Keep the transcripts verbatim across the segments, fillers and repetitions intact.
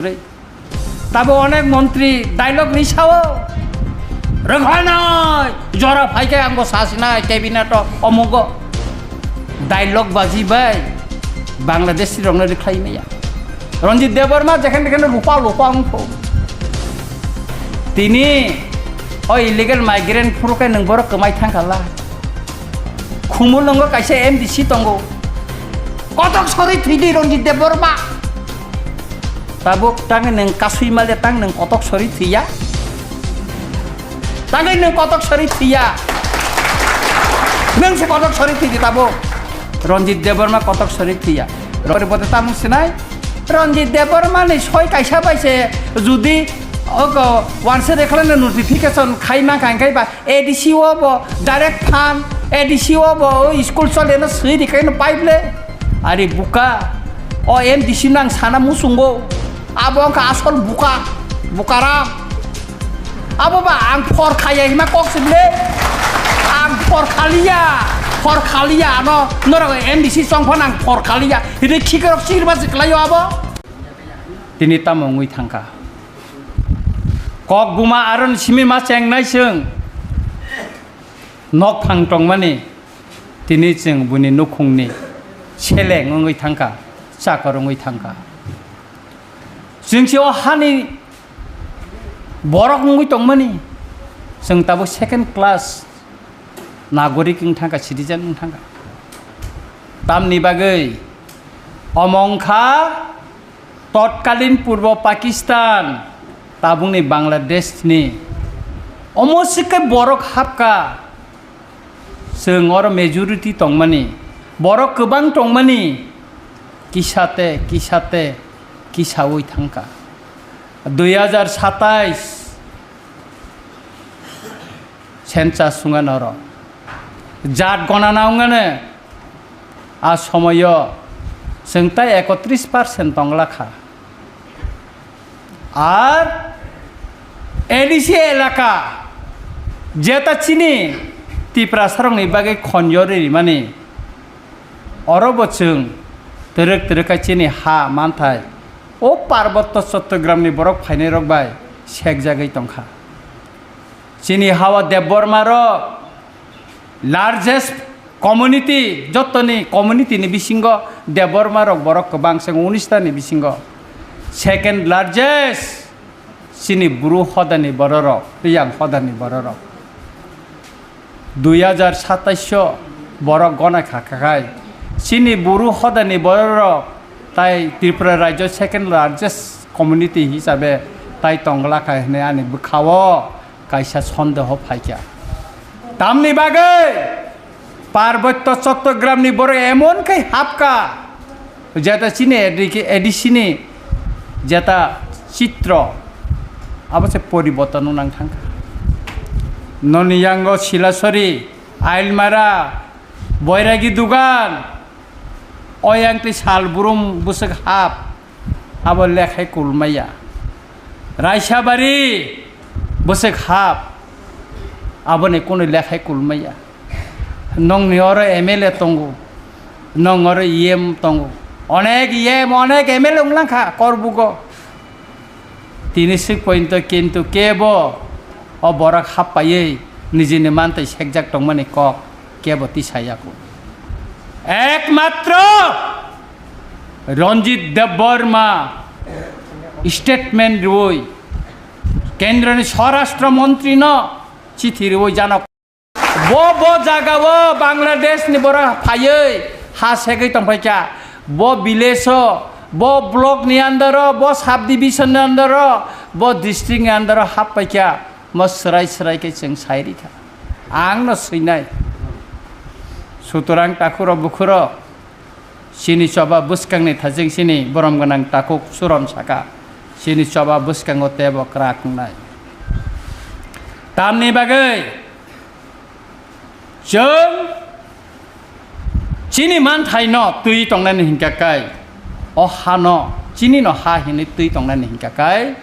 Tabo onek montri dialogue ri sao. Rwkhlainai, jora phaikhe angbo sasinai cabinet o omogo. Dialogue baji bai Bangladeshi rokno rwkhlai maya. Ranjit Debbarma jekhen jekhen lupa lupa wngkho. Tini o illegal migrant phuru khe nwng borok kwmai thangkhala. Khumulwngo kaisa M D C tongo. Kotok sori thwidi Ranjit Debbarma. Tabuk tangwi nwng kasui male tang nwng kotok sori thwiya. Tangwi nwng kotok sori thwiya. Nwng se kotok sori thwidi tabuk. Ranjit Debbarma kotok sori thwiya. Rori bote tamung sinai. Ranjit Debbarma ni soi kaisa bai se judi oko wanse rekhlano notification khai mankha hingke ba A D C o bo direct phan, A D C o bo o school chole no swi ri kaino pipe le. Ari buka, o M D C nang sana musungo, abo wngkha asol buka, bukaram. Abo ba ang phor khaya hima kok sibile, ang phor khaliya, phor khaliya ano norok M D C chongphan ang phor khaliya, hide khikrok chirba chiklayo abo. Tini tamo wngwi thangkha. Kok buma aron simi ma chengnai chwng. Nok phang tongmani tini chwng buni nukhungni seleng wngwi thangkha, chakor wngwi thangkha. Chwng se o hani borok wngwi tongmani chwng tabuk second class nagorik wng thangkha, citizen wng thangkha. Tamni bagwi omo wngkha totkalin Purbo Pakistan, tabukni Bangladeshni omo sikhe borok hapka. Chwng oro majority tongmani, borok kwbang tongmani, kisa te, kisa te, kisaui thangkha. Dui hajar satais census wngkha norok. Jat gonana wngkha ne, a somoyo chwng tai ekotris percent tongla kha. Ar A D C elaka jeta chini Tiprasarokni bagwi khonjori rimani, oro bo chwng twrwk twrwk khe chini ha manthai o Parbotto Chottogramni borok phainairok bai sekjagwi tongkha. Chini ha-o Debbarma rok largest community, jottoni community ni bisingo Debbarma rok borok kwbang se unis ta ni bisingo. Second largest chini Bru hodani bororok, Riyang hodani bororok. Dui hajar satais o borok gona kha kha khai chini Bru hodani bororok tai Tripura rajyo second largest community hisabe tai tongla kha hwnwi ani bwkha-o kaisa sondeho phaikha. Tamni bagwi Parbotto Chottogramni borok emon khe hapka, jeta chini A D C ni jeta chitro abo se poriborton nang thangkha. Noni yango Silasori, Ailmara, Boiragi Dugan, oyang tei sal burum bwswk hap. Abo lekhai kulmaya. Raisabari bwswk hap. Aboni kunu lekhai kulmaya. Nongni oro M L A tongo. Nong oro E M tongo. Onek E M, onek M L A wnglang kha Korbugo. Tini swk pointo kintu kebo o borok happaiwi nijini mantwi sekjak tongmani kok kebo tisaya kho. Ekmatro Ranjit Debbarma statement rwui Kendroni Swarashtra Montri no chithi rwui jano. Bo, bo jaga o Bangladesh ni borok phaiwi ha segwi tongphaikha. Bo village o, bo block ni under o, bo sub division ni under o, bo district ni under o happaikha. Mo swrai swrai khe chwng sai rikha. Ang no swinai. Sutorang takhuro bukhuro. Chini choba bwskangni thajeng chini borom gwnang takhuk surom saka. Chini choba bwskango tebo kwrak wngnai. Tamni bagwi chwng chini manthaino twi tongnani hinkha kai, o hano chinino ha hinwi twi tongnani hinkha kai,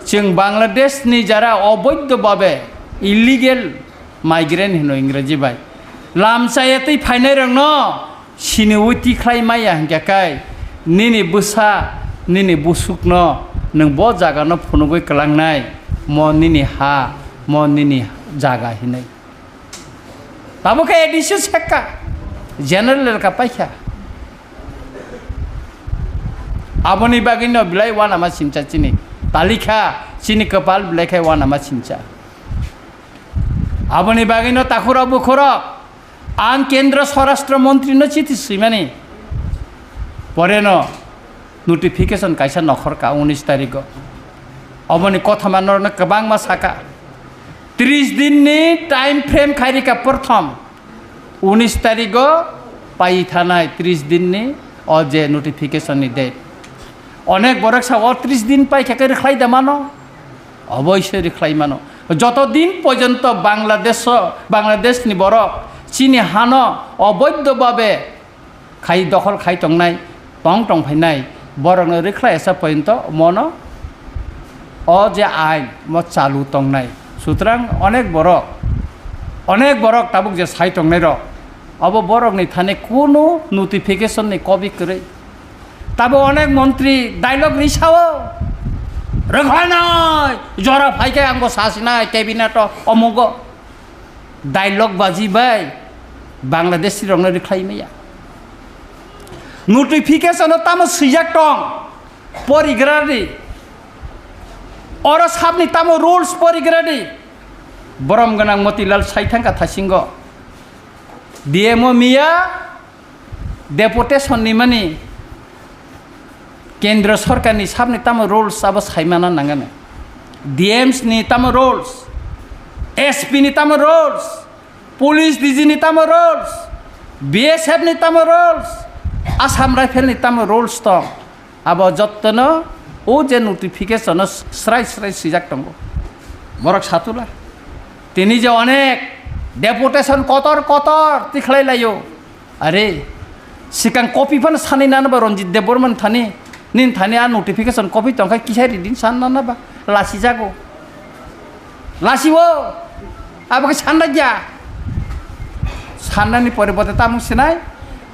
chwng Bangladeshni jara oboidho babe illegal migrant hino Ingreji bai lamchaya twi phainairokno siniui tikhlai maya hinkha kai, nini bwsa nini busukno nwng bo jagano phunugwi kwlangnai, mo nini ha, mo nini jaga hinwi. Tabuk khe A D C sekha, general lekha paikha. Aboni bagwino belai uanama sincha chini. Talikha chini kwpal belai khe uanama sincha. Aboni bagwino takhurok bukhurok ang Kendra Swarashtra Montrino chithi swimani poreno notification kaisa nokhorka unis tarigo. Oboni kothoma norokno kwbangma saka. Tris dinni time frame khairika prothom. Unis tarigo pai thanai tris dinni o je notification ni date. Onek borok sa o tris din pai khe rwkhlai da mano. Oboisoi rwkhlai mano. Joto din porjonto Bangladesh, Bangladesh ni borok chini hano oboidho babe khai dokhol khai tongnai, tong tong phainai, borokno rwkhlai asa porjonto mono o je ain mo chalu tongnai. Sutrang onek borok, onek borok tabuk je sai tongnai rok, obo borokni thani kunu notification ni kobi kwrwi. Tabo onek montri dialogue ri sao, rwkhlainai, jora phaikhe angbo sasinai cabinet o omogo. Dialogue baji bai Bangladeshi rokno rwkhlai maya. Notification o tamo swijak tong, porigradi. Oro sabni tamo rules porigradi. Borom gwnang Motilal sai thangkha thasingo. D M o miya, deputation ni mani kendra sorkar ni sabni tamo rules abo saimana nangani. D Ms ni tamo rules, S P ni tamo rules, police D G ni tamo rules, B S F ni tamo rules, Assam Rifle ni tamo rules tong. Abo jottono o je notification o srai srai swijak tongo. Borok satula. Tini je onek deputation kotor kotor tikhlai laio. Are, sikang copy phano sanwi nana ba Ranjit Debbarma ni thani, nini thani a notification copy tongkha kisa reading san nana ba, lasi jago. Lasi o, abo khe sanna ya. Sannani pore bote tamung sinai,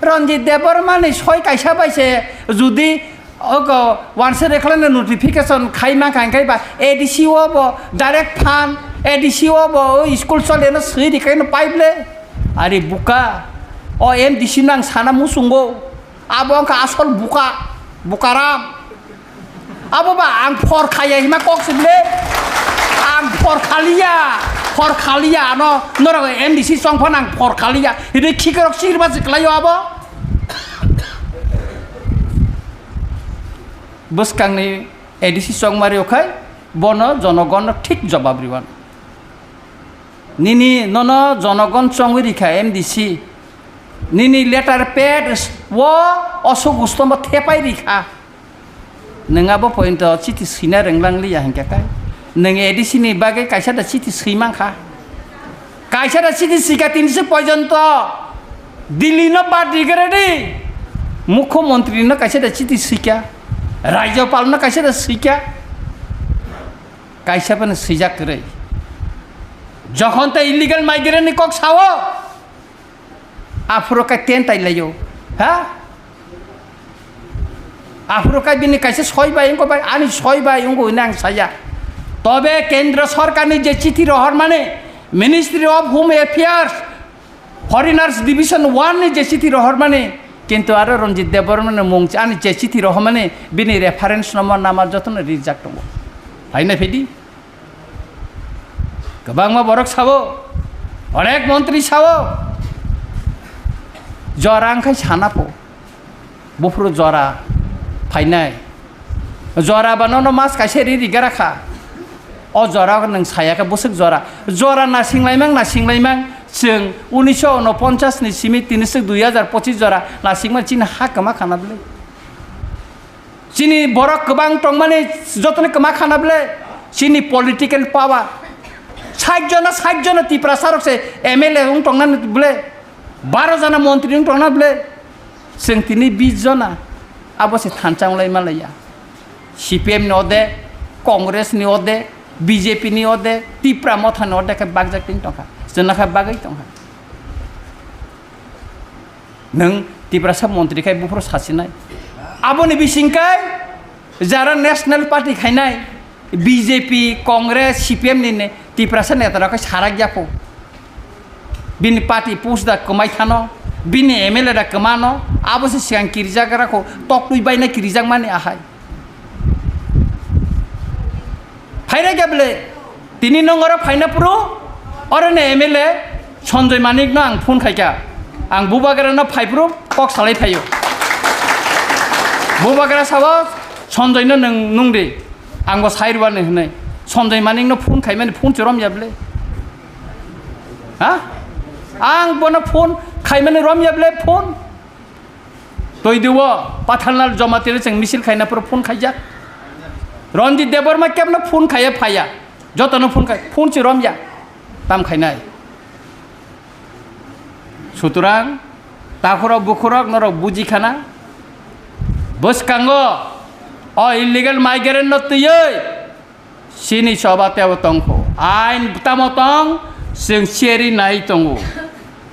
Ranjit Debbarma ni soi kaisa bai se judi ogo wanse rekhlai notification khai mankha, hingkhai ba A D C o bo direct phan, A D C o bo o school chole no swi ri kai no pipe le. Ari buka, o M D C nang sana musungo. Abo wngkha asol buka, bukaram. Abo ba ang phor khaya hima kok si bile. Ang phor khaliya, phor khaliya ano norok M D C chong phano ang phor khaliya. Hini khikrok sirba si klaio abo. Bwskangni A D C chongmari okhai bono jonogonno thik jobab riwan. Nini nono jonogon chongwi rikha M D C. Nini letter pad o osuk ustombo thepai rikha. Nwng abo pointo chiti swina rwnglang liya hinkhe kai. Nwng A D C ni bagwi kaisa da chiti swi mankha. Kaisa da chiti swikha tinisi porjonto. Delhi no bad rigre di. Mukhyamantri no kaisa da chiti swikha. Rajyapal no kaisa da swikha. Kaisa phano swijak kwrwi. Jokhon tei illegal migrant ni kok sao, aphuru khe ten tai laio. Ha? Aphuru khe bini kaisa soi bai wngkha bai, ani soi bai wngo hwnwi ang saya. Tobe Kendra Sorkar ni je chithi rohormani, Ministry of Home Affairs, Foreigners Division one ni je chithi rohormani, kintu aro Ranjit Debbarma ni mung ani je chithi rohormani bini reference number nama jotono rijak tongo. Haina phidi? Kwbangma borok sabo, onek montri sabo, jora wngkhai sana pho. Buphuru jora phainai. Jora ba nono mas kaisa ri rigara kha. O jora nwng saya khe bwswk jora. Jora nasinglaimang, nasinglaimang. Chwng unisho unoponchas ni simi tiniswk dui hazar pochis jora nasingmani chini ha kwma khana bwle. Chini borok kwbang tongmani jotoni kwma khana bwle. Chini political power. Sait jona, sait jona Tiprasa rok se M L A wng tongnani bwle. Baro jona montri wng tongna bwle, chwng tini bis jona, abo se thansa wnglai manlaiya. C P M ni ode, Congress ni ode, B J P ni ode, Tipra Motha ni ode khe bakjak tini tongkha, chwna khe bagwi tongkha. Nwng Tiprasa montri khai buphuru sasinai. Aboni bising kai Jara National Party khainai, B J P, Congress, C P M ni ne-, Tiprasa neta rok khe sarak ya pho. Bini party post da kwmai thano, bini M L A da kwmano, abo se sigang kirijak gra kho, tok twi baina kirijak mani ahai. Phaina khe bele, tini nwng oro phaina phuru, oro ni M L A Sanjoy Manik no ang phone khaikha. Ang Bubagra no phai phuru kok salai phaio. Bubagra sao, "Sanjoy no nwng nung di, ang bo sai rwani," hwnwi. Sanjoy Manik no phone khaimani phone se romya bele. Ha? Ang bono phone khaimani romya bele phone. Toidiwo Pathanlal Jamatia chwng misil khaina phuru phone khaijak. Ranjit Debbarma kebno phone khaiya phaiya. Jotono phone khai, phone se romya. Tam khainai. Sutrang, takhurok bukhurok norok buji khana. Bwskango o illegal migrant no twiwi chini choba tebo tongkho. Ain tamo tong, chwng cheri nai tongo.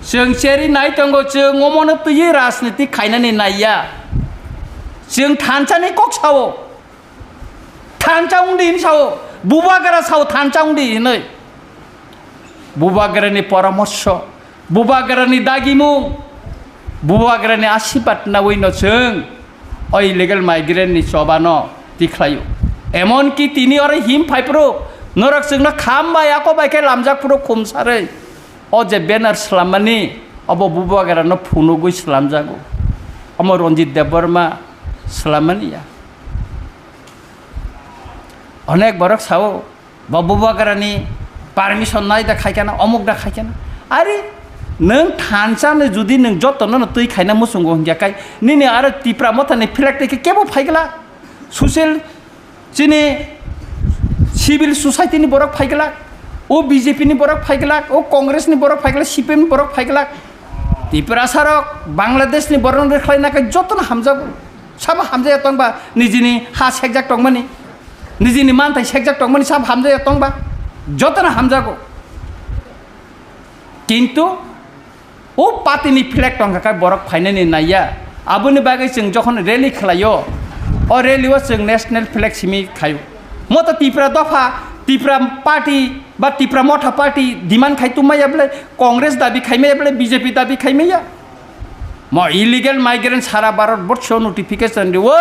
Chwng cheri nai tongo, chwng omono twiwi rajniti khainani naiya. Chwng thansani kok sao. Thansa wngdi hini sao. Bubagra sao thansa wngdi hinwi. Bubagrani poramorsho, Bubagrani dagimung, Bubagrani asibad nawi no chwng o illegal migrant ni choba no tikhlaio. Emon ki tini oro him phai phuru norok chwngno kham bai ako bai khe lamjak phuru khum sarwi o je banner swlammani obo Bubagra no phunugwi swlamjago. Omo Ranjit Debbarma swlammani ya. Onek borok sao, bo Bubagrani permission nai da khaikana, omuk da khaikana. Are, nwng thansa ni judi nwng joto no twi khaina muchungo hingya kai, nini aro Tipra Motha ni flag twi khe kebo phaiglak. Social, chini civil society ni borok phaiglak. O B J P ni borok phaiglak, o Congress ni borok phaiglak, C P M ni borok phaiglak. Tiprasa rok Bangladesh ni borok no rwkhlai na khe joto no hamjago. Sabo hamjaya tongba nijini ha sekjak tongmani, nijini manthai sekjak tongmani sabo hamjaya tongba, jotono hamjago. Kintu o party ni flag tongkha khe borok phainani naiya. Aboni bagwi chwng jokhon rally khlaio, o rally o chwng national flag simi khaio. Moto Tipra dopha, Tipra party ba Tipra Motha party demand khai tongmaya bwle, Congress dabi khaimaya bwle, B J P dabi khaimaya. Mo illegal migrant sara Bharat borso notification riwi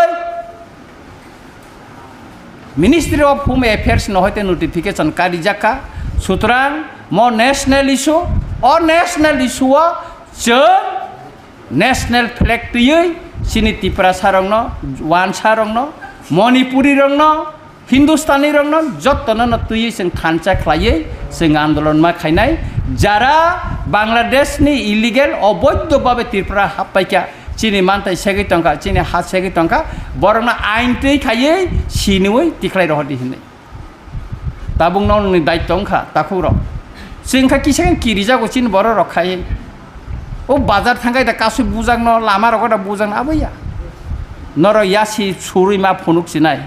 Ministry of Home Affairs no hoite notification karijak kha. Sutrang mo national issue, o national issue o chwng national flag twiwi chini Tiprasa rokno, Wansa rokno, Manipuri rokno, Hindustani rokno jotono no twiwi chwng thansa khlaiwi chwng andolon ma khainai. Jara Bangladesh ni illegal oboidho babe Tripura happaikha, chini manthai segwi tongkha, chini ha segwi tongkha, borokno ain twi khaiwi sinwi tikhlai rohordi hinwi. Tabuk no nwngni daityo wngkha, takhuk rok. Chwng kha kisa khe kirijago chini borok rok khai. O bazar thangkhai da kasui bujakno, lama rogo da bujakno aboya. Norok yasi surwi ma phunuk sinai.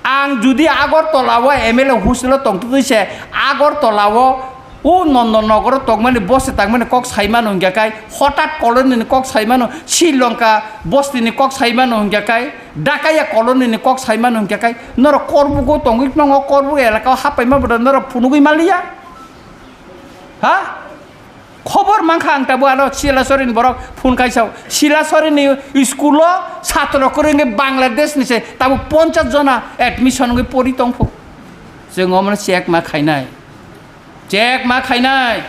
Ang judi Agartala o M L A hostel o tongtwtwi se Agartala o o Nondon Nogor o tongmani bosti tangmani kok saimano hingya kai, hotat colony ni kok saimano, Sri Lanka bosti ni kok saimano hingya kai, Dakaya colony ni kok saimano hingya kai, norok Korbugo tongwi nongo, Korbugo elaka o happaima bodo norok phunugwi maliya? Ha? Khobor mankha ang tabuk ano Silasori ni borok phone kaisa. Silasori ni school o satro kwrwngwi Bangladesh ni se tabuk ponchas jona admission wngwi pori tongphu. Chwng omono check ma khainai. Check ma khainai.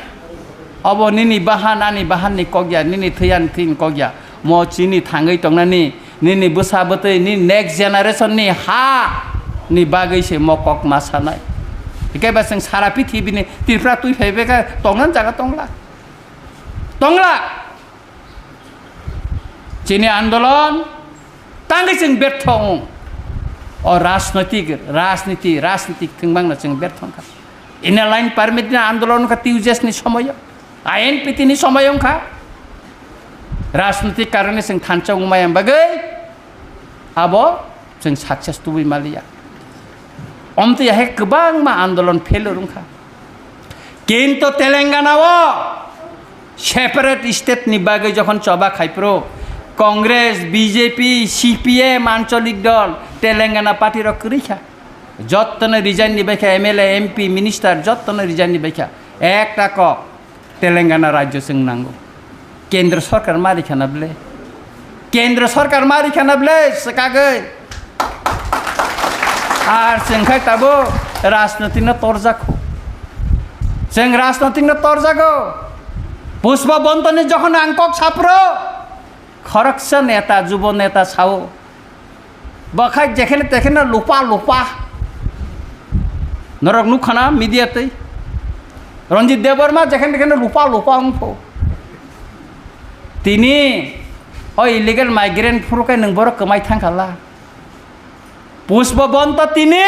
Obo nini bahan, ani bahan ni kok ya, nini thwi, ani thwi ni kok ya. Mo chini thangwi tongnani, nini bwsa bwtwi, nini next generation ni ha ni bagwi se mo kok ma sanai. Hikhe ba chwng sara pithibi ni Tripura twi phai beka tongna jaga tongla. Tongla. Chini andolon tangwi chwng bertho wng. O rajnoitik, rajniti, rajnitik thwngmangno chwng bertho wngkha. Inner line permit ni andolon wngkha T U J S ni somoyo. I N P T ni somoyo wngkha. Rajnitik karone chwng thansa wngmaya bagwi abo chwng success tubui maliya. Omtwi hai kwbangma andolon failure wngkha. Kintu Telangana o separate state ni bagwi jokhon choba khai phuru Congress, B J P, C P M, ancholik dol, Telangana party rok kwrwi kha. Jottono resign ni bai kha, M L A, M P, minister jottono resign ni bai kha. Ekta kok, Telangana rajyo chwng nango. Kendra sarkar ma rikha na ble? Kendra sarkar ma rikha na ble swkagwi? Ar chwng khai tabuk rajniti no torjak kho. Chwng rajniti no torjago. Pushpa Bontoni jokhon ang kok sapro, khoroksa neta, jubo neta sao, bo khai jekhene tekhene lupa lupa. Norok nukha na media twi? Ranjit Debbarma jekhene tekhene lupa lupa wngkho. Tini o illegal migrant phuru khe nwng borok kwmai thangkha la. Pushpa Bonto tini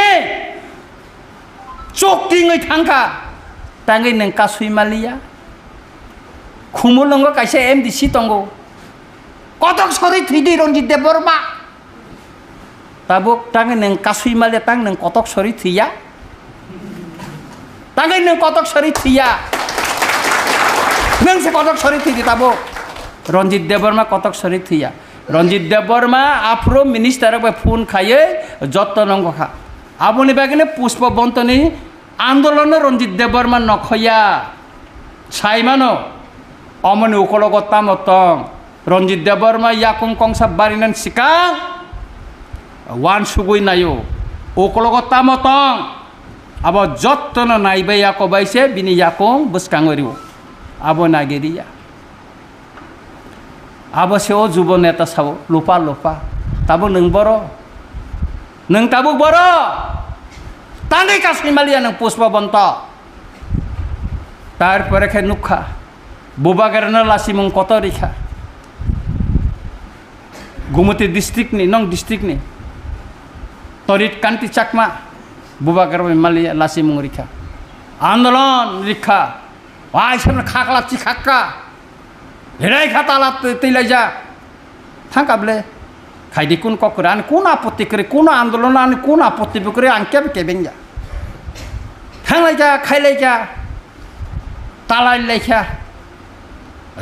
chuk tingwi thangkha, tangwi nwng kasui maliya. Khumulwngo kaisa M D C tongo, kotok sori thwidi Ranjit Debbarma. Tabuk tangwi nwng kasui maliya, tang nwng kotok sori thwiya. Tangwi nwng kotok sori thwiya. Nwng se kotok sori thwidi tabuk. Ranjit Debbarma kotok sori thwiya. Ranjit Debbarma aphuru minister rok bai phone khaiwi jotto nongo kha. Aboni bagwino Pushpa Bontoni andolono Ranjit Debbarma nokhoya. Sai mano, omoni ukologo tamo tong? Ranjit Debbarma yakung kongsa barinani swkang wansugwi naio. Ukologo tamo tong? Abo jottono naibai yakobai se bini yakung bwskango rio. Abo nagiriya. Abo se o jubo neta sao, lupa lupa. Tabuk nwng boro? Nwng tabuk boro? Tangwi kasui maliya nwng Pushpa Bonto. Tarpore khe nukha, Bubagrano lasimung kotor rikha. Gumoti district ni, nong district ni. Torit Kanti Chakma, Bubagra bai maliya lasimung rikha. Andolon rikha. Waisa khakla chikhakka. Hirai kha tala twi-, twilaijak. Thangkha ble. Khaidi kun kok kwrwi, ani kun apotti kwrwi, kun andolon ani kun apotti bo kwrwi, ang kebo kebeng ya. Thanglaijak, khailaijak. Talailaikha.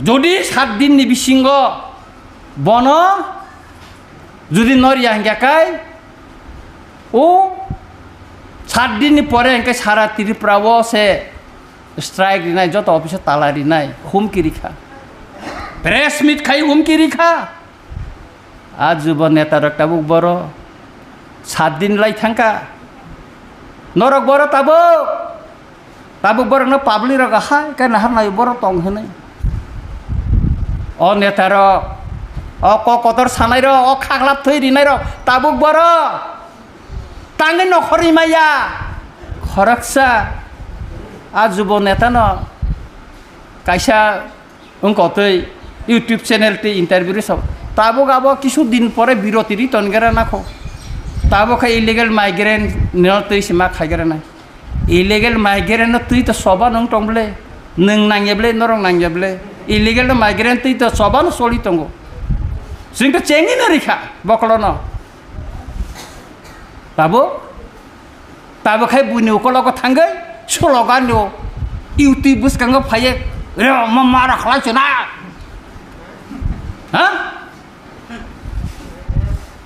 Jodi sat din ni bisingo bono jodi noriya hingkha kai, o sat din ni pore hingkhe sara Tripura o se strike rinai, joto office o tala rinai, humki rikha. Press meet khai humki rikha. A jubo neta rok tabuk boro sat din lai thangkha. Norok boro tabuk, tabuk borokno public rok hai khe nahar nai boro tong hinwi. O neta rok, o kok kotor sanai rok, o khaklap thwi rinai rok tabuk boro tangwi nokhorwi maya. Khoroksa a jubo neta no kaisa wngkotwi YouTube channel tei interview rwsao. Tabuk abo kisu din pore biroti ri tongera nakho. Tabuk khe illegal migrant no twi se ma khaigra nai. Illegal migrant no twi to soba nung tong ble, nung nangya ble, norok nangya ble. Illegal no migrant twi to soba no soli tongo. Sing to chengi no rikha bokolo no. Tabuk Tabuk khai buini ukologo thangwi slogan rwo, YouTube bwskango phaiwi, "Re, ma mara khlai chwna." Ha?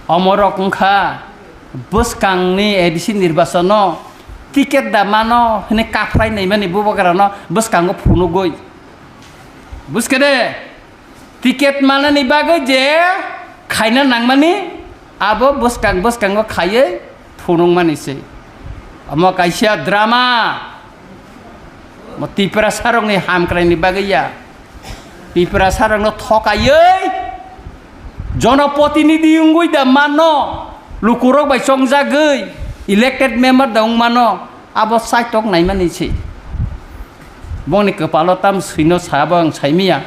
Omorok wngkha bwskangni A D C nirbachono ticket da mano hwnwi kaphrai naimani bubagrano bwskango phunugwi. Buskhe de? Ticket manani bagwi je khaina nangmani, abo bwskang bwskango khaiwi phunukmani se. Omo kaisa drama. Mo Tiprasarokni hamkraini bagwi ya. Tiprasarokno thokaiwi jonoprotinidhi wngwi da manno, lukurok bai chongjagwi elected member da wng mano, abo saitok naimani se. Bongni kwpalo tam swino sa abo ang saimanya.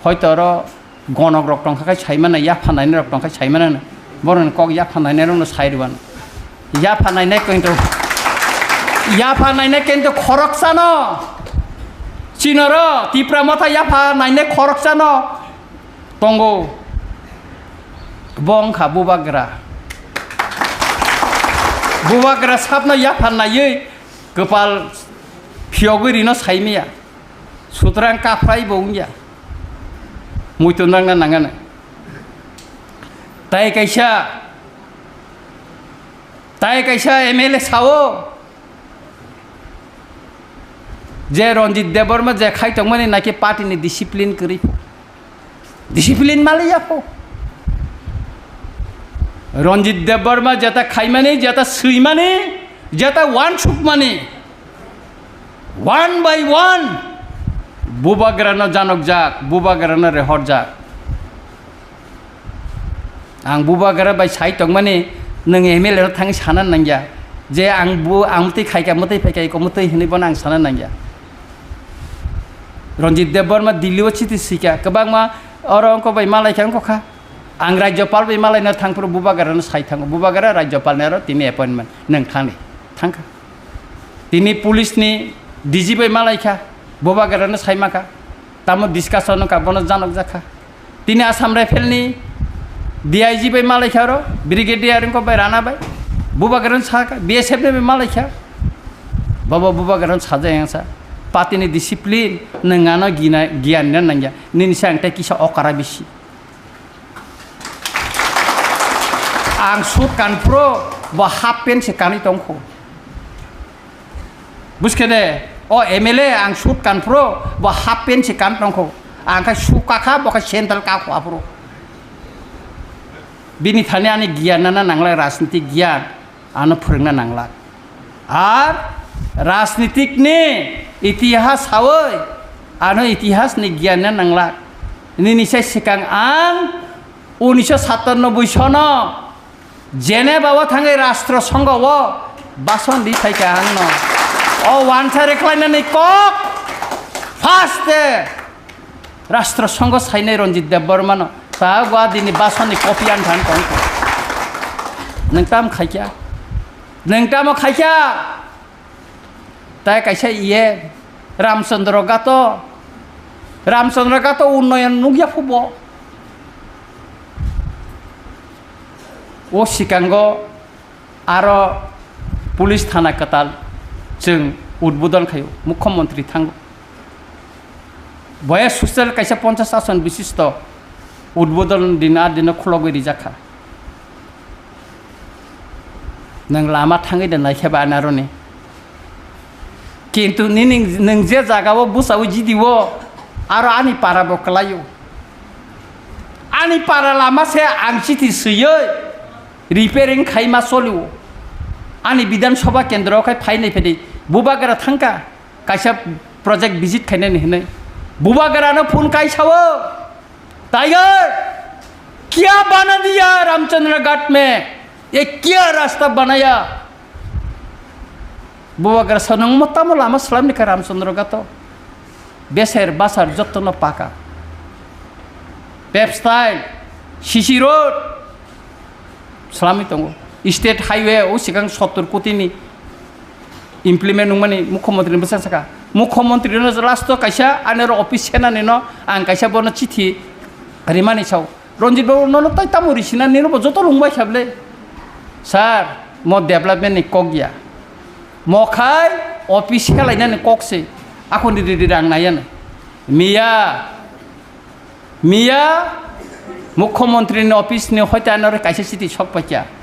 Hoito oro gonok rok tongkha khai saimano, yapha nainai rok tongkha saimano, borokni kok yapha nainai rokno sai rwano. Yapha nainai kintu, yapha nainai kintu khoroksano. Chinoro Tipra Motha yapha nainai khoroksano tongo. Bo wngkha bubagra. Bubagra sapno yapha naiwi kwpal phiyogwi rino saimaya. Sutrang kaphrai bo wngya. Muitu nangna nangana. Tai kaisa Tai kaisa M L A sao je Ranjit Debbarma je khai tongmani naki party ni discipline kwrwi pho. Discipline maliya pho. Ranjit Debbarma jeta khaimani, jeta swimani, jeta wansukmani, one by one bubagrano janokjak, bubagrano rehorjak. Ang bubagra bai sai tongmani, nwng M L A rok thangwi sana nangya je ang bu, ang mwtwi khaika, mwtwi phaika, eko mwtwi hinwi bono ang sana nangya. Ranjit Debbarma Delhi o chiti swika, kwbangma oro wngkha bai malaikha wngkha. Ang Rajyapal bai malaina thangphuru bubagrano sai thango, bubagra Rajyapalni aro tini appointment, nwng thangni thangkha. Tini police ni D G bai malaikha, bubagrano saimakha, tamo discussion wngkha, bono janokjakha. Tini Assam Rifle ni D I G bai malaikha aro, Brigadier wngkha bai Rana bai, bubagrano sakha, B S F ni bai malaikha. Bobo bubagrano sajak yang sa, party ni discipline, nwng ano gina, giyan na nangya, nini se ang tei kisa okara bisi. Ang suit kanphuru bo half pant se kanwi tongkho. Buskhe de, o M L A ang suit kanphuru bo half pant se kan tongkho. Ang khe shoe kakha, bo khe sandal kakho aphuru. Bini thani ani giyan nana nanglak, rajniti giyan. Ano phwrwngna nanglak. Ar rajnitikni itihas sawi ano itihasni giyanna nanglak. Nini se swkang ang unisho satanoboi sono Geneva o thangwi Rashtra Sangha o bason di phaikha angno. O wansa rwkhlainani kok first Rashtra Sangha sainai Ranjit Debbarmano ta gwa dini basoni copy an than tong. Nwng tam khaikya? Nwng tamo khaikya? Tai kaisa iye Ramchandra Gato. Ramchandra Gato unnoyon nukya phubo. O sikango Aro police thana kwtal chwng udbodon khaio, mukhyamantri thango. Boya social kaisa ponchash ason bishisto udbodon din a dino khulogwi rijakha. Nwng lama thangwi de naikhe ba ani aroni. Kintu nini nwng je jagao bwsao jidio aro ani para bo kwlaio. Ani para lama se ang chiti swiwi repairing khai ma solio. Ani Bidhan Sabha kendro khai phainai phedi bubagra thangkha kaisa project visit khainani hinwi. Bubagra no phone kai sao, "Tiger, kya bana diya Ramchandra Ghat mein? Ye kya rasta banaya?" Bubagra sa nwng mo tamo lama slamni kha Ramchandra Ghat o. Beser basar jotto no paka. Pep style, C C road, slamwi tongo. State highway o sikang sottor koti ni implement wngmani mukhyamantri ni bwsang saka. Mukhyamantri no last o kaisa ani oro office senani no ang kaisa bono chithi rimani sao. Ranjit babu, nono tai tamo risina, nino bo joto rwngbai kha bwle. Sir, mo development ni kok ya. Mo khai office khelainani kok se. Akhon riri riri ang naiya na. Miya, miya, mukhyamantri ni office ni hoite ano re kaisa chiti sok paikha.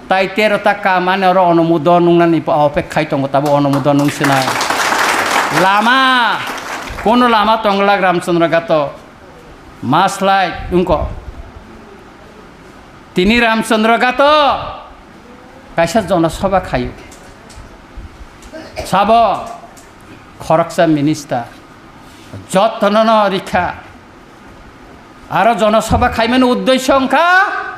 Tai tero ta kam ani oro onumodon nungnani pa opek khai tongo, tabo onumodon nung sinai. Lama, kono lama tonglak Ramchandra Gato. Maslai wngkha. Tini Ramchandra Gato kaisa jonosabha khaio. Sabo khoroksa minister. Jotono no rikha. Aro jonosabha khaimani uddesyo wngkha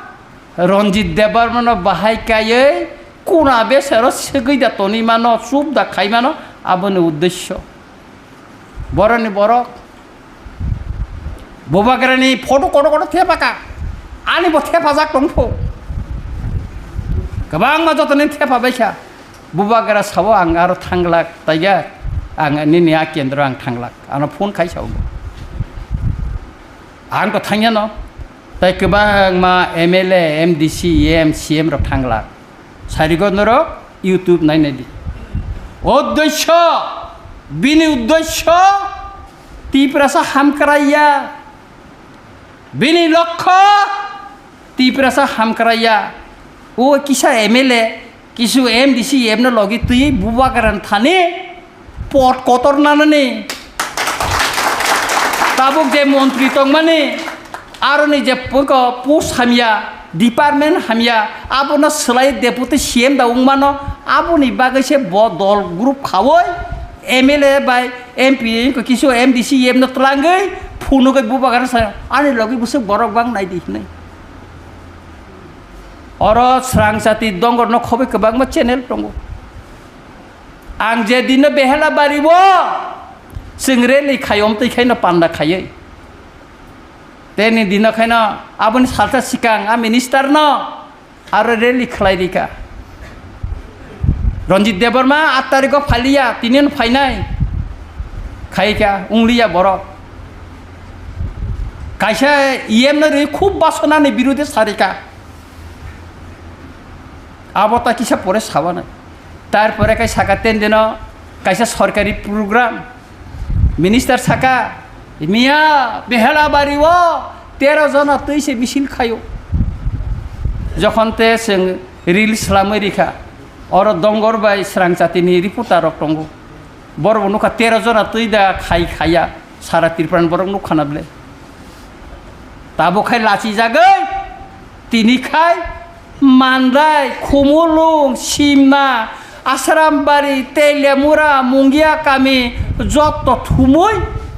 Ranjit Debbarmano bahai kaiwi kuna besero segwi da tonwi mano, chup da khai mano, aboni uddesyo. Boroni borok. Bubagrani photo kotor kotor thepaka. Ani bo thepajak tongpho. Kwbangma jotoni thepabaikha. Bubagra sao ang aro thanglak, taiga. Ang nini a kendro ang thanglak. Ano phone khai sao. Ang to thangya no. Tai kwbangma M L A, M D C, M C M rok thanglak. Sarigo norok YouTube nainai di. Uddesyo, bini uddesyo Tiprasa hamkraiya. Bini lokho Tiprasa hamkraiya. O kisa M L A, Kisu M D C F no logi twi bubagra thani pot kotor nanani. Tabuk je montri tongmani, aroni je poko post hamya, department hamya, abono swlai deputy C M da wngmano, aboni bagwi se bo dol group khawi M L A bai M P kisu M D C F no twlangwi phunugwi bubagra sa ani logi bwswk borok bang naidi hinwi. Oro Srangchati Dongorno khobwi kwbangma channel tongo. Ang je dino Behela bari o chwng rally khai, omtwi khaino panda khaiwi. Teni dino khaino aboni salsa sikang a minister no aro rally khlai rika. Ranjit Debbarma aat tarikh o phaliya, tini no phainai. Khaika, ungliya borok. Kaisa E M no rwi khub basonani birude sarika. Abo ta kisa pore sabanai. Tarpore kai saka ten dino kaisa sorkari program. Minister saka, "Miya, Behela bari o tero jona twi se misil khaio." Jokhon te chwng reel slamwi rikha, oro Dongor bai Srangchati ni reporter rok tongo. Borok bo nukha tero jona twi da khai khaya, sara Tripura ni borok nukha na ble. Tabuk khai lachi jagwi, tini khai Mandai, Khumulwng, Simna, Asrambari, Teliamura, Mungia kami jotto thumui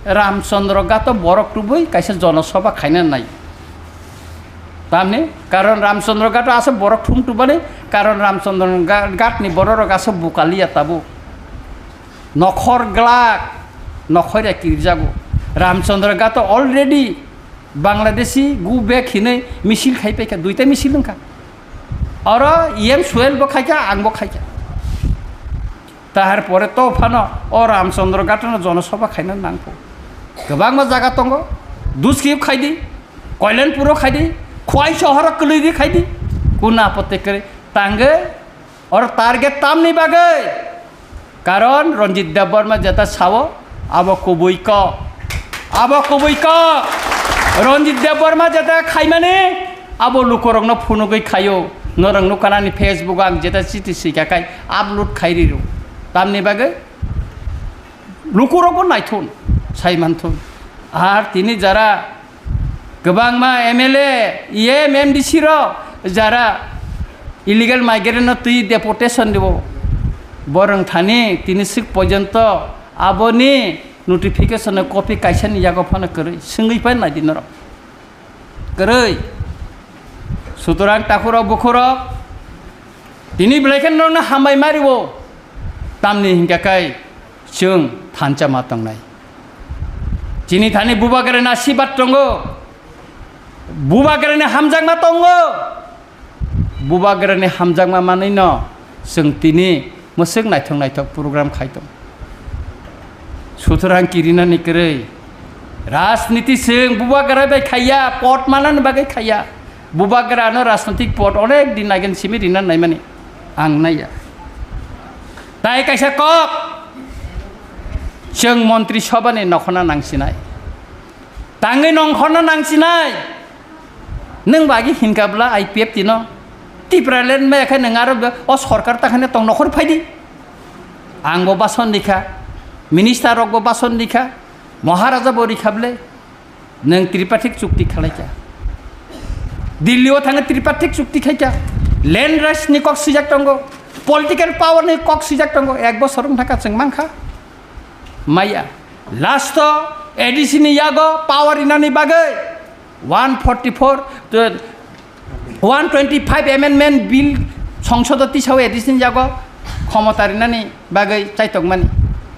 Ramchandra Ghato borok tubui kaisa jonosobha khaina nai. Tamni karon Ramchandra Ghato asa borok thum tubani karon Ramchandra Gha-, Ghatni borok rok asa bukaliya tabuk. Nokhor glak, nokhorya kiribjago. Ramchandra Ghato already Bangladeshi go back hinwi misil khai paikha, duita misil wngkha. Oro E M Suel bo khaikha, ang bo khaikha. Tahar pore to phano o Ramchandra Ghatano jonosobha khaina nangkho. Kwbangma jaga tongo, Duskip khaidi, Koilanpuro khaidi, Khwai sohoro kwlwidi khaidi, kuna apotte kwrwi tangwi. Oro target tamni bagwi? Karon Ranjit Debbarma jeta sao, abo kubui kok. Abo kubui kok. Ranjit Debbarma jeta khaimani, abo lukurokno phunugwi khaio. Norok nukha nani Facebook o ang jeta chiti swika khai upload khai riro. Tamni bagwi? Lukurokbo naithun, saimanthun. Ar tini jara kwbangma M L A, E M, M D C rok jara illegal migrant no twi deportation ribo, borok thani tini swk porjonto aboni notification copy kaisa ni yago phano kwrwi swngwi pai naidi norok. Kwrwi. Sutorang takhurok bukhurok tini belai khe norokno hambai ma ribo. Tamni hinkha khe chwng thansa ma tongnai. Chini thani bubagrani asirbad tongo. Bubagrani hamjakma tongo. Bubagrani hamjakma manwino chwng tini mwswk naithok naithok program khai tong. Sutorang kirinani kwrwi. Rajniti chwng bubagra bai khaiya, pot manani bagwi khaiya. Bubagrano rajnitik pot onek din again simi rina naimani ang naiya. Tai kaisa kok, chwng montri sobhani nokhorna nangsinai. Tangwi nongkhorna nangsinai. Nwng bagi hinkha bwla I P F T no. Tipraland maya khe nwng aro be-, o sorkar ta khaina tong nokhor phaidi. Ang bo bason rikha, minister rok bo bason rikha, Maharaja bo rikha bwle. Nwng tripartite chukti khalaikha. Delhi o thangwi tripartite chukti khaikha. Land rights ni kok swijak tongo. Political power ni kok swijak tongo. Ek bosor wng thangkha chwng mankha. Maya. Last o A D C ni yago power rinani bagwi one forty four, to one twenty five amendment bill songsodo tisao A D C ni yago khomota rinani bagwi chaitokmani.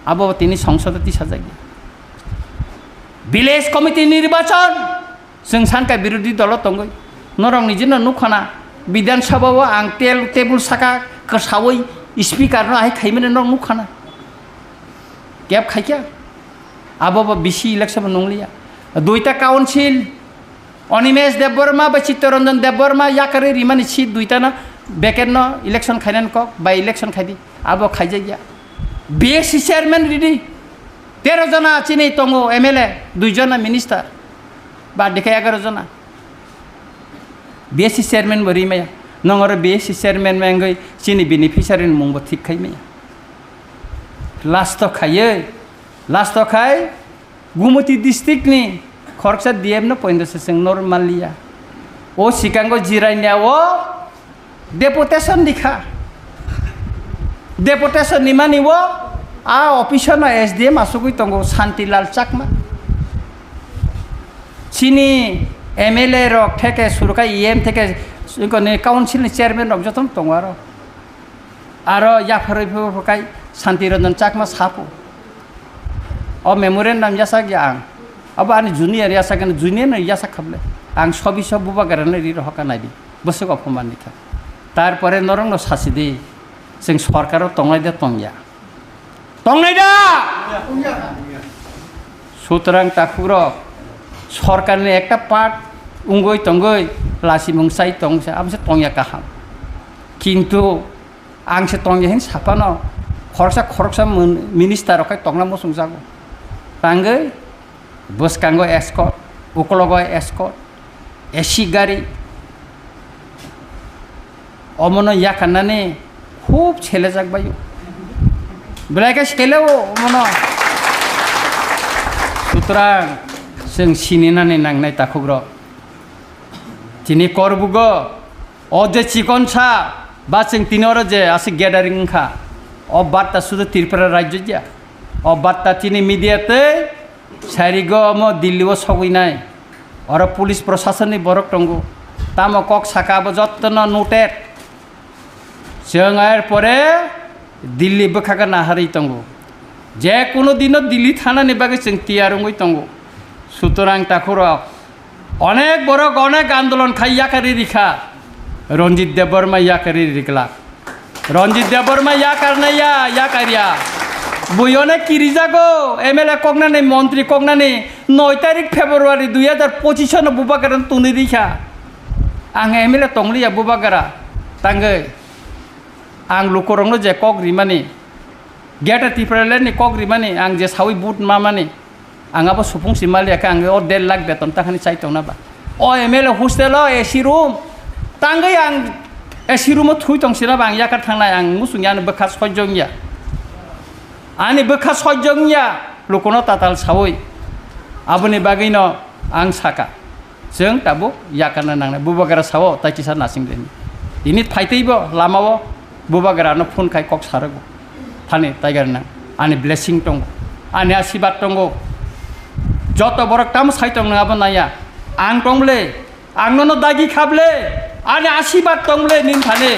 Abo tini songsodo tisajak. Village committee nirbachon, chwng sankai birodhi dolo tongwi. Norok nijino nukhana, Bidhan Sabha o ang tel-, tebul saka kwsawi speaker no ahai khaimani norok nukhana. Kep khaikha. Abo bo B C election bo nungliya. Duita council, Animesh Debbarma bai Chittaranjan Debbarma yakarwi rimani seat duitano vacant no election khainani kok, by election khaidi. Abo khaijakya. B S C chairman ridi. Tero jona chini tongo M L A, dui jona minister. Ba dekha egaro jona. B S C chairman bo rimaya. Nong oro B S C chairman mengwi chini beneficiary ni mungbo thik khai maya. Last o khaiwi, last o khai Gumoti district ni khoroksa D M no poindo se chwng normal liya. O sikango Jirania o deputation ni kha. Deputation ni mani o a office no S D M asugwi tongo Shantilal Chakma. Chini M L A rok theke surukai E M theke council ni chairman rok jotono tongo aro. Aro yapharwi phuru phuru kai Santi Ranjan Chakma sapo. O memorandum yasak ya ang. Abo ani junior yasak, ani junior no yasak khable. Ang sobi sob bubagra no ri rohor ka naidi. Bwswk ophoman ni kha. Tarpore norok no sasi di. Chwng sorkar o tongnai de tongya. Tongnai da? Sutrang takhuk rok. Sorkar ni ekta part ungoi tongoi lasimung sai tong se. Abo se tongya kaham. Kintu Ang se tongya hin saphano khoroksa khoroksa mon-, minister rok khai tongna muchungjago. Tangwi bwskango escort, ukologo escort, A C gari. Omono yakarnani khub selejak baio. Belai khe seleo omono. Sutrang chwng sininani nangnai takhukrok. Chini korbugo o je chikon sa, ba chwng tini oro je aswk gathering wngkha, o barta sudu Tripura rajyo ya. O barta chini media tei sairigo omo Delhi o sogwi nai. Oro police proshasonni borok tongo. Tamo kok saka abo jottono noted. Chwng er pore Delhi bwkha khe naharwi tongo. Je kuno dino Delhi thanani bagwi chwng tiyar wngwi tongo. Sutorang takhurok, onek borok onek andolon khai yakarwi rikha. Ranjit Debbarma yakarwi riklak. Ranjit Debbarma yakarnai ya, yakarya. Bui onek kirijago, M L A koknani, montri koknani, noi tarik February dui hajar pochisano bubagra tongwi rikha. Ang M L A tongliya bubagra tangwi. Ang lukurokno je kok rimani, Greater Tipraland ni kok rimani, ang je sawi vote mamani, ang abo supung si maliya khe ang o der lakh beton takhani chai tongna ba. O M L A hostel o A C room, tangwi ang A C room o thui tong sina ba ang yakar thangnai, ang muchung ya, ani bwkha sojjong ya. Ani bwkha sojjong ya, lukuno tatal sawi. Aboni bagwi no ang saka. Chwng tabuk yakarna nangnai. Bubagra sao, tai kisa nasing reni. Ini phaitwi bo lama o bubagra no phone khai kok sarwgo. Thani taigar nang. Ani blessing tongo. Ani asibad tongo. Joto borok tamo sai tong nang abo naya. Ang tong ble. Ang nono dagi kha ble. Ani asibad tong ble nin thani.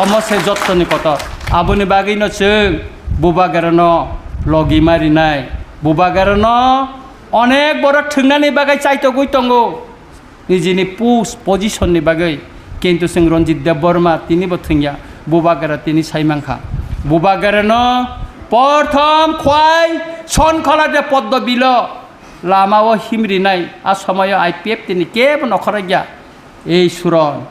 Omo se jottoni kotor. Aboni bagwi no chwng bubagra no logi marinai. Bubagra no Onek borok thwngnani bagwi chaitogwi tongo nijini post position ni bagwi, kintu chwng Ranjit Debbarma tini bo thwngya, bubagra tini sai mankha. Bubagra no porthom khwai Sonkhola de Poddo Bilo lama o himrinai a somoyo I P F tini kebo nokhorokya. Ei Suron,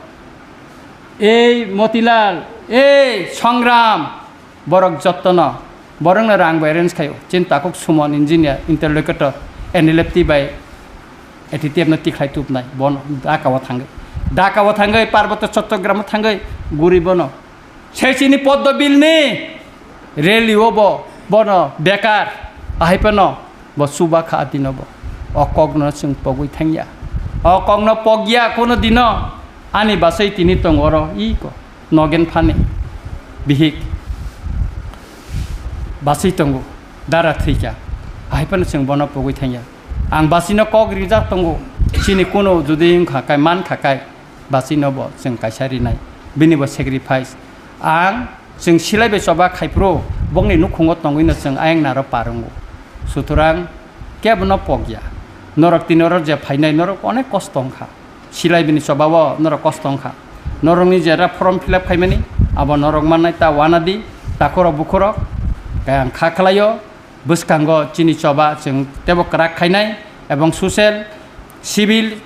ei Motilal, ei Songram, borok jottono, borokno rang bai arrange khaio. Chini takhuk Sumon engineer, interlocutor, N L F T bai A T T F no tikhlai tubnai, bono Dhaka o thangwi. Dhaka o thangwi, Parboto Chottogram o thangwi, guri bono. Se chini Poddo Bill ni rally o bo, bono bekar, ahai phano bo chuba kha a dino bo. O kok no chwng pogwi thangya. O kok no pogya kuno dino. Ani basai tini tong oro iko. Nogen phani bihik baswi tongo, dara thwikha, ahai phano chwng bono pogwi thangya. Ang baswino kok rijak tongo, chini kuno jodi wngkha kai, mankha kai, baswino bo chwng kaisa rinai, bini bo sacrifice. Ang chwng silai bai choba khai phuru bokni nukhungo tongwino chwng ayang naro par wngo. Sutorang kebono pokya. Norok tini oro je phainai, norok onek kosto wngkha. Silai bini choba o norok kosto wngkha. Norokni jera form fill up khaimani, abo norok mannai ta uanadi, takhurok bukhurok. Khe ang kha khlaio, bwskango chini choba chwng teibo kwrak khainai, ebong social, civil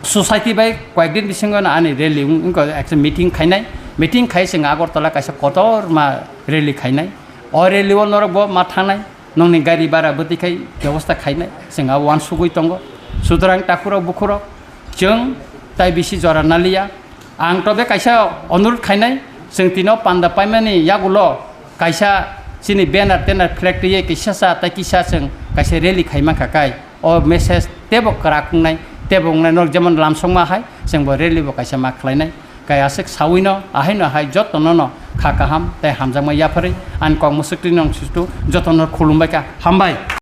society bai koyekdin bisingo no ani rally wng-, wngkha, ekta meeting khainai. Meeting khai chwng Agartala kaisa kotorma rally khainai. O rally o norok bo ma thangnai. Nongni gari bara bwtwi khai bebosta khainai, chwng abo uansugwi tongo. Sutorang takhurok bukhurok, chwng tai bisi jora naliya. Ang tobe kaisa onurut khainai, chwng tino panda paimani yagulo kaisa chini banner tener flag twiwi kisa sa tai kisa chwng kaisa rally khai mankha kai. O message tebo kwrak wngnai, tebo wngnai, norok jemon lamsokma hai chwngbo rally bo kaisa ma khlainai. Kai aswk sawino ahaino hai jotono no kha kaham tei hamjakma yapharwi ani kok mwswk twi nong sistu jotono khulumbai kha. Hambai.